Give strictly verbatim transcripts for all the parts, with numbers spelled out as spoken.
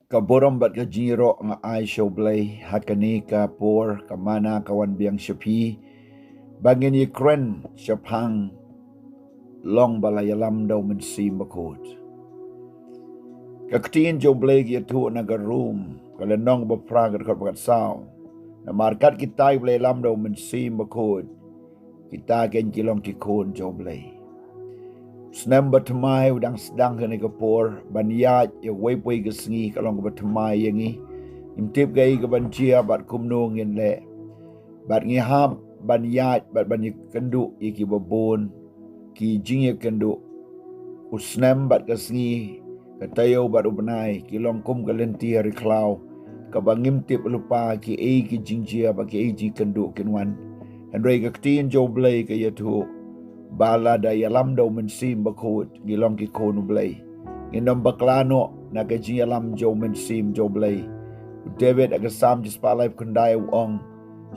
Ka burom bad ka jingïaroh nga ai sha U Blei ha kane ka por, ka mana ka wan biang sha phi ba ngin ïakren shaphang long ba la ïalam da U Mynsiem Bakhuid. Ka ktien jong U Blei ka ïathuh na ka Rom, ka lynnong ba phra, ka dkhot ba khatsaw. Namar kat kita kiba la ïalam da U Mynsiem Bakhuid, kita ken ki long ki khun jong U Blei. Snem ba thymmai u dang sdang kane ka por, ban ïaid ïa kawei pa kawei ka sngi ka long kaba thymmai ïa ngi. Ngim tip kaei kaban jia bad kumno ngin leh. Bad ngi hap ban ïaid bad ban ïakynduh ïa kiba bun ki jingïakynduh. U snem bad ka sngi, ka taïew bad u bnai ki long kum ka lynti ha ri khlaw, kaba ngim tip lypa kiei ki jingjia bad kiei jingïakynduh kin wan. Hynrei ka ktien jong U Blei ka ïathuh ba lada ïalam da U Mynsiem Bakhuid ngi long ki khun U Blei. Ngin ym bakla noh na ka jingïalam jong U Mynsiem jong U Blei. U David ha ka Salm shispah laiphew khyndai u ong,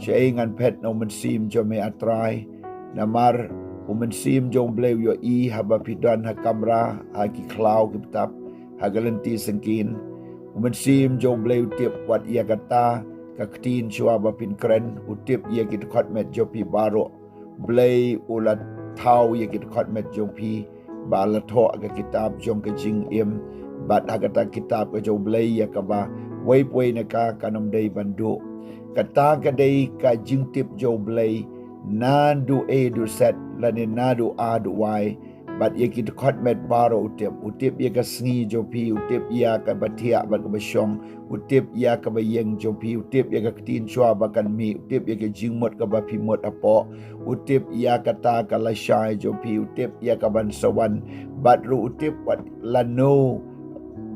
shaei ngan phet na U Mynsiem jong me, A Trai? Namar U Mynsiem jong U Blei u ïohi haba phi don ha kamra, ha ki khlaw ki btap, ha ka lynti syngkien. U Mynsiem jong U Blei u tip wat ïa kata ka ktien shuwa ba phin kren, u tip ïa ki dkhot met jong phi baroh. U Blei u la thaw ïa ki dkhot met jong phi ba la thoh ha ka kitab jong ka jingim. Bad ha kata ka kitab ka jong U Blei ïa kaba wei pa wei na ka kan ym dei ban duh. Kata ka dei ka jingtip jong U Blei, naduh A duh Z lane naduh A duh Y. Bad ïa ki dkhot met baroh u tip. U tip ïa ka sngi jong phi, u tip ïa kaba thiah bad kaba shong, u tip ïa kaba ïeng jong phi, u tip ïa ka ktien shuwa ba kan mih, u tip ïa ka jingmut kaba phi mut hapoh, u tip ïa kata ka lashai jong phi, u tip ïa kaban sa wan, bad ruh u tip wat lano,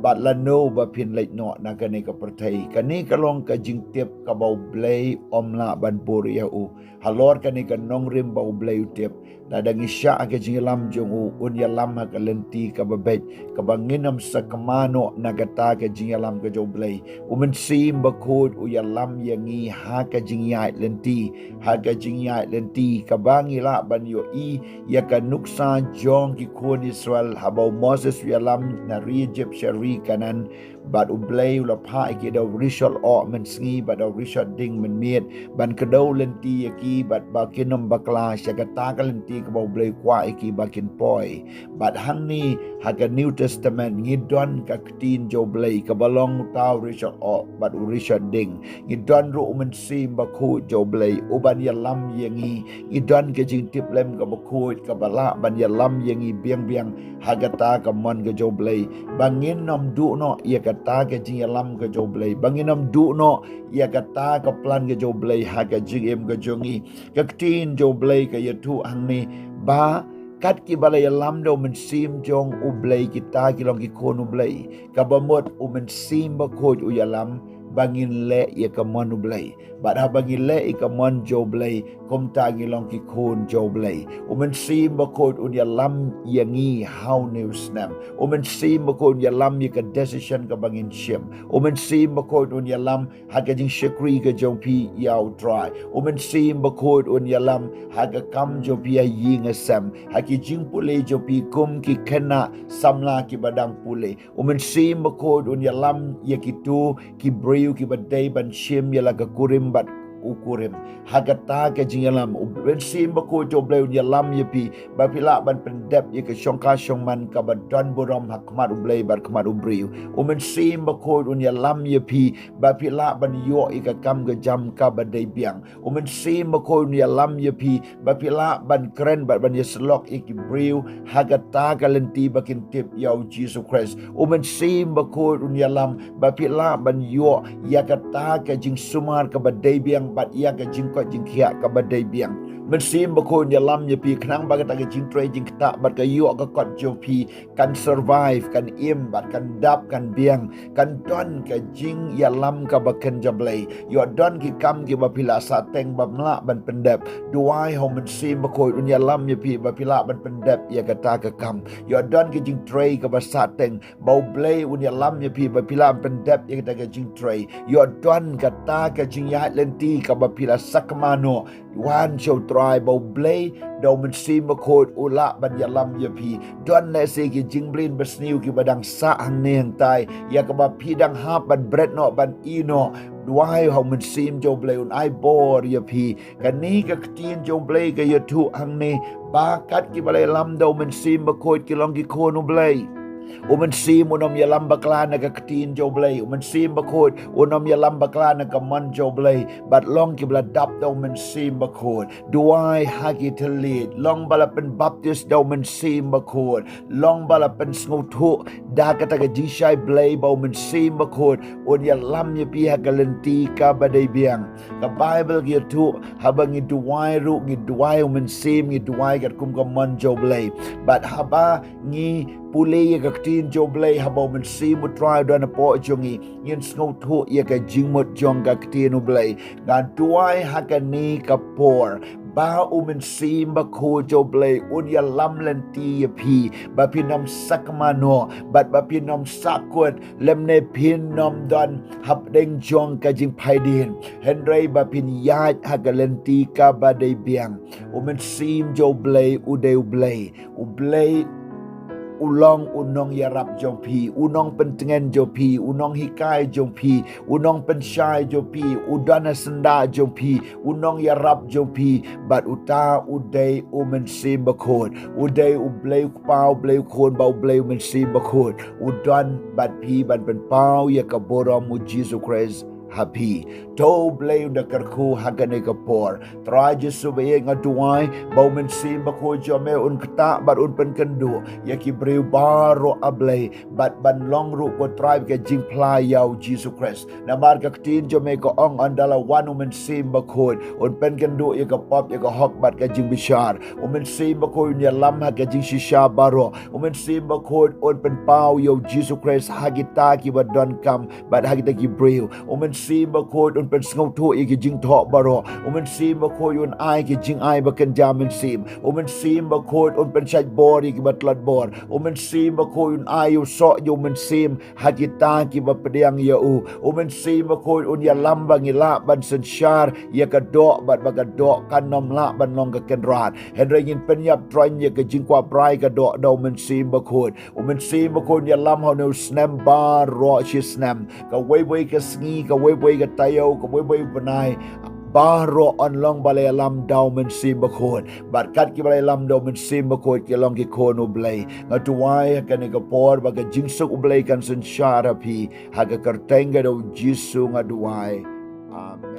bad lano ba phin leit noh na kane ka pyrthei. Kane ka long ka jingtip kaba U Blei ym lah ban bur ïa u. Halor kane ka nongrim ba U Blei u tip, lada ngi shah ha ka jingïalam jong u, un ïalam ha ka lynti kaba beit, kaba ngin ym sakma noh na kata ka jingïalam ka jong U Blei. U Mynsiem Bakhuid u ïalam ïa ngi ha ka jingïaid lynti, ha ka jingïaid lynti kaba ngi lah ban ïohi ïa ka nuksa jong ki khun Israel haba u Moses u ïalam na ri Egypt sha ri Kanaan. Bad U Blei u la phah ïa ki da u rishot oh mynsngi bad da u rishot ding mynmiet, ban kdew lynti ïa ki bad ba kin ym bakla sha kata ka lynti kaba U Blei u kwah ïa ki ba kin poi. Bad hangne ha ka New Testament ngi don ka ktien jong U Blei kaba long uta u rishot oh bad u rishot ding. Ngi don ruh U Mynsiem Bakhuid jong U Blei uban ïalam ïa ngi. Ngi don ka jingtip lem kaba khuid kaba lah ban ïalam ïa ngi biang biang ha kata ka mon ka jong U Blei, ba ngin ym duh noh ïa kata ka jingïalam ka jong U Blei, ba ngin ym duh noh ïa kata ka plan ka jong U Blei ha ka jingim ka jong ngi. Ka ktien jong U Blei ka ïathuh hangne ba kat kiba la ïalam da U Mynsiem jong U Blei kita ki long ki khun U Blei. Kaba mut U Mynsiem Bakhuid u ïalam ba ngin leh ïa ka mon U Blei. Bad haba ngi leh ïa ka mon jong U Blei, kumta ngi long ki khun jong U Blei. U Mynsiem Bakhuid un ïalam ïa ngi ha une u snem. U Mynsiem Bakhuid un ïalam ïa ka decision kaba ngin shim. U Mynsiem Bakhuid un ïalam ha ka jingshakri ka jong phi ïa U Trai. U Mynsiem Bakhuid un ïalam ha ka kam jong phi ha ïing ha sem, ha ki jingpule jong phi kum ki khynnah samla kiba dang pule. U Mynsiem Bakhuid un ïalam ïa kito ki briew kiba dei ban shim ïa la ka kurim bad u kurim. Ha kata ka jingïalam, U Mynsiem Bakhuid jong U Blei un ïalam ïa phi ba phi lah ban pyndep ïa ka shongkha shongman kaba don burom ha khmat U Blei bad khmat u briew. U Mynsiem Bakhuid un ïalam ïa phi ba phi lah ban ïoh ïa ka kam ka jam kaba dei biang. U Mynsiem Bakhuid un ïalam ïa phi ba phi lah ban kren bad ban ïasyllok ïa ki briew ha kata ka lynti ba kin tip ïa U Jisu Khrist. U Mynsiem Bakhuid un ïalam ba phi lah ban ïoh ïa kata ka jingsumar kaba dei biang bad ïa ka jingkoit jingkhiah kaba dei biang. Mynsiem Bakhuid un ïalam ïa phi khnang ba kata ka jingtrei jingktah bad ka ïoh ka kot jong phi kan survive, kan im bad kan dap, kan biang, kan don ka jingïalam kaba kynja Blei. Ïoh don ki kam kiba phi la sahteng bym lah ban pyndep. Duwai ha U Mynsiem Bakhuid un ïalam ïa phi ba phi lah ban pyndep ïa kata ka kam. Ïoh don ka jingtrei kaba sahteng ba U Blei un ïalam ïa phi ba phi lah ban pyndep ïa kata ka jingtrei. Ïoh don kata ka jingïaid lynti kaba phi la sakma noh Wan sha U Trai ba U Blei da U Mynsiem Bakhuid u lah ban ïalam ïa phi. Don lehse ki jingbieit basniew kiba dang sah hangne hangtai, ïa kaba phi dang hap ban bret noh, ban ïeh noh. Duwai ha U Mynsiem jong U Blei un ai bor ïa phi. Kane ka ktien jong U Blei ka ïathuh hangne ba kat kiba la ïalam da U Mynsiem Bakhuid ki long ki khun U Blei. U Mynsiem un ym ïalam bakla na ka ktien jong U Blei. U Mynsiem Bakhuid un ym ïalam bakla na ka mon jong U Blei. Bad long kiba la dap da U Mynsiem Bakhuid. Duwai ha ki thylliej. Long ba la pynbaptis da U Mynsiem Bakhuid. Long ba la pynsngewthuh da kata ka jingshai blei ba U Mynsiem Bakhuid un ïalam ïa phi ha ka lynti kaba dei biang. Ka Baibl ka ïathuh, haba ngi duwai ruh, ngi duwai U Mynsiem, ngi duwai katkum ka mon jong U Blei. Bad haba ngi pule ïa ka ktien jong U Blei, haba U Mynsiem U Trai u don hapoh jong ngi, ngin sngewthuh ïa ka jingmut jong ka ktien U Blei. Nga duwai ha kane ka por ba U Mynsiem Bakhuid jong U Blei un ïalam lynti ïa phi, ba phin ym sakma noh, bad ba phin ym sakut, lymne phin ym don hapdeng jong ka jingphaidien. Hynrei ba phin ïaid ha ka lynti kaba dei biang. U Mynsiem jong U Blei u dei U Blei. U Blei u long u nongïarap jong phi, u nongpyntngen jong phi, u nonghikai jong phi, u nongpynshai jong phi, u don ha syndah jong phi, u nongïarap jong phi, bad uta u dei U Mynsiem Bakhuid. U dei U Blei U Kpa, U Blei U Khun, bad U Blei U Mynsiem Bakhuid. U don bad phi ban pynpaw ïa ka burom U Jisu Khrist ha phi. To U Blei un da kyrkhu ha kane ka por. Trai Jisu ba ïeit, nga duwai ba U Mynsiem Bakhuid jong me un ktah bad un pynkynduh ïa ki briew baroh, A Blei, bad ban long ruh, ko Trai, ka jingphla ïa U Jisu Khrist. Namar ka ktien jong me ka ong, ynda la wan U Mynsiem Bakhuid, un pynkynduh ïa ka pop, ïa ka hok bad ka jingbishar. U Mynsiem Bakhuid un ïalam ha ka jingshisha baroh. U Mynsiem Bakhuid un pynpaw ïa U Jisu Khrist ha kita kiba donkam bad ha kita ki briew. U Mynsiem Bakhuid un pynsngewthuh ïa ki jingthoh baroh. U Mynsiem Bakhuid un ai ki jingai ba kynja mynsiem. U Mynsiem Bakhuid un pynshait bor ïa kiba tlot bor. U Mynsiem Bakhuid un ai u soh jong U Mynsiem ha kita kiba pdiang ïa u. U Mynsiem Bakhuid un ïalam ba ngin lah ban synshar ïa ka doh, bad ba ka doh kan ym lah ban long ka kynrad. Hynrei ngin pynïap tyrwa ïa ka jingkwah brai ka doh da U Mynsiem Bakhuid. U Mynsiem Bakhuid un ïalam ha une u snem baroh shi snem. Kawei kawei ka sngi, kawei kawei ka taïew, kawei kawei u bnai, baroh yn long ba la ïalam da U Mynsiem Bakhuid. Bad kat kiba la ïalam da U Mynsiem Bakhuid ki long ki khun U Blei. Nga duwai ha kane ka por ba ka jingsuk U Blei kan synshar ha phi. Ha ka kyrteng ka da U Jisu nga duwai. Amen.